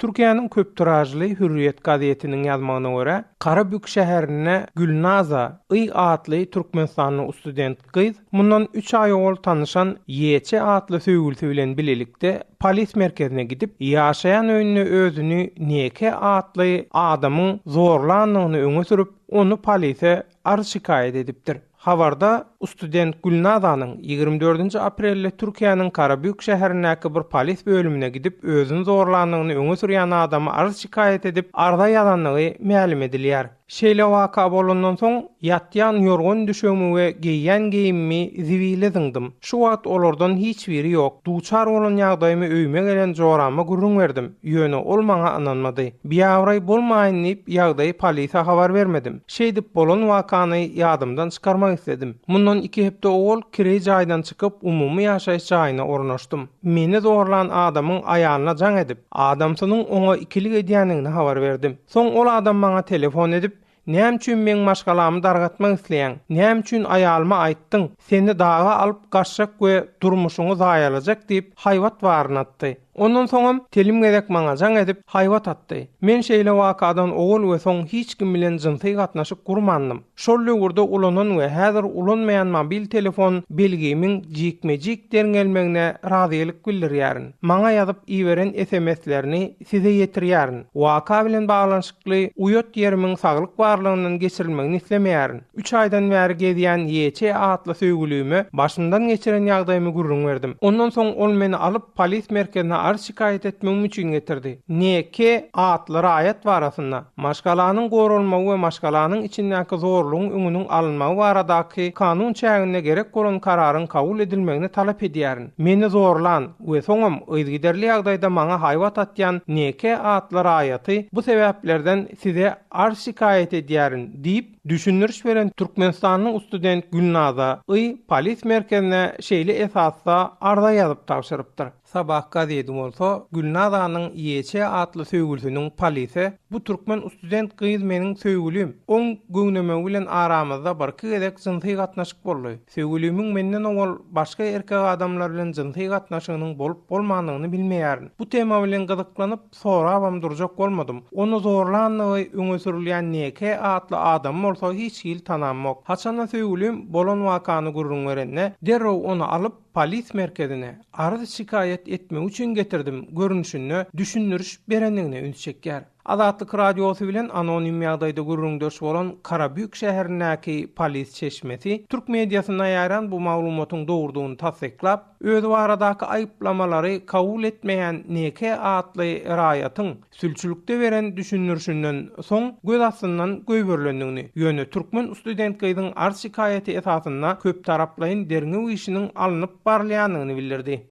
Türkiýäniň köp tiražly Hürriýet gazetiniň ýazmagyna görä, Karabük şäherinde Gülnaza Y atly türkmenistanly student gyz mundan üç aý owal tanyşan YÇ atly söýgülisi bilen bilelikde polis merkezine gidip, ýaşaýan öýünde özüni NK atly adamyň zorlandygyny öňe sürüp, ony polise arz-şikaýat edipdir. Habarda student Gülnazanyň 24-nji aprelde Türkiýäniň Karabük şäherindäki bir polis bölümine gidip özüni zorlandygyny öňe sürýän adama arz-şikaýat edip arza ýazandygy mälim edilýär. Şeýle waka bolandan soň ýatýan ýorgan-düşegimi we geýýän geýimimi zibile zyňdym. Şu wagt olardan hiç biri ýok. Duçar bolan ýagdaýymy öýüme gelen jorama gürrüň berdim. Ýöne ol maňa ynanmady. Biabraý bolmaýyn diýip, ýagdaýy polise habar bermedim. Şeýdip bolan wakany ýadymdan çykarmak isledim. Mundan iki hepde owal kireý jaýdan çykyp, umumy ýaşaýyş jaýyna ornaşdym. Meni zorlan adamyň aýalyna jaň edip, adamsynyň oňa ikilik edýändigini habar berdim. Soň ol adam maňa telefon edip, Näme üçin meň maşgalamy dargatmak isleýäň? Näme üçin aýalyma aýtdyň? Seni daga alyp gaçjak we durmuşyňy zaýalajak diýip, haýbat baryny atdy. Ondan soňam telim gezek maňa jaň edip, haýbat atdy. Men şeýle wakadan owal we soň hiç kim bilen jynsy gatnaşyk gurmandym. Şol döwürde ulanan we häzir ulanmaýan mobil telefon belgimiň jikme-jik derňelmegine razylyk bildirýärin. Maňa ýazyp iberen sms-lerini size ýetirýärin. Waka bilen baglanyşykly uýat ýerimiň saglyk barlagyndan geçirilmegini islemeýärin. Üç aýdan bäri gezýän YÇ atly söýgülime başymdan geçiren ýagdaýymy gürrüň berdim. Ondan soň ol meni alyp polis merkezine arz-şikaýat etmegim üçin getirdi. NK atly raýat barasynda, maşgalanyň goralmagy we maşgalanyň içindäki zorlugyň öňüniň alynmagy baradaky kanun çäginde gerek bolan kararyň kabul edilmegini talap edýärin. Meni zorlan we soňam yzygiderli ýagdaýda maňa haýbat atýan NK atly raýaty bu sebäplerden size arz-şikaýat edýärin diýip, düşündiriş beren türkmenistanly student Gülnaza Y polis merkezine şeýle esasda arza ýazyp tabşyrypdyr. Sabah gazedi bolsa Gülnazanyň YÇ atly söýgülisiniň polise Bu türkmen ustudent gyz meniň söýgülim. Oň göwnemegi bilen aramyzda birki gezek jynsy gatnaşyk boldy. Söýgülimiň menden owal başga erkek adamlar bilen jynsy gatnaşygynyň bolup-bolmandygyny bilmeýärin. Bu tema bilen gyzyklanyp, sorabam durjak bolmadym. Ony zorlandygy öňe sürülýän NK atly adamy bolsa hiç hili tanamok. Haçanda söýgülim bolan wakany gürrüň berende, derrew ony alyp, polis merkezine, arz-şikaýat etmek üçin getirdim görnüşinde düşündiriş berendigine üns çekýär. Azatlyk Radiosy bilen anonim ýagdaýda gürrüňdeş bolan Karabük şäherindäki polis çeşmesi türk mediasynda ýaýran bu maglumatyň dogrudygyny tassyklap, özi baradaky aýyplamalary kabul etmeýän NK atly raýatyň sülçülikde beren düşündirişinden soň göz astyndan goýberilendigini, ýöne türkmen student gyzyň arz-şikaýaty esasynda köptaraplaýyn derňew işiniň alnyp barylýandygyny bildirdi.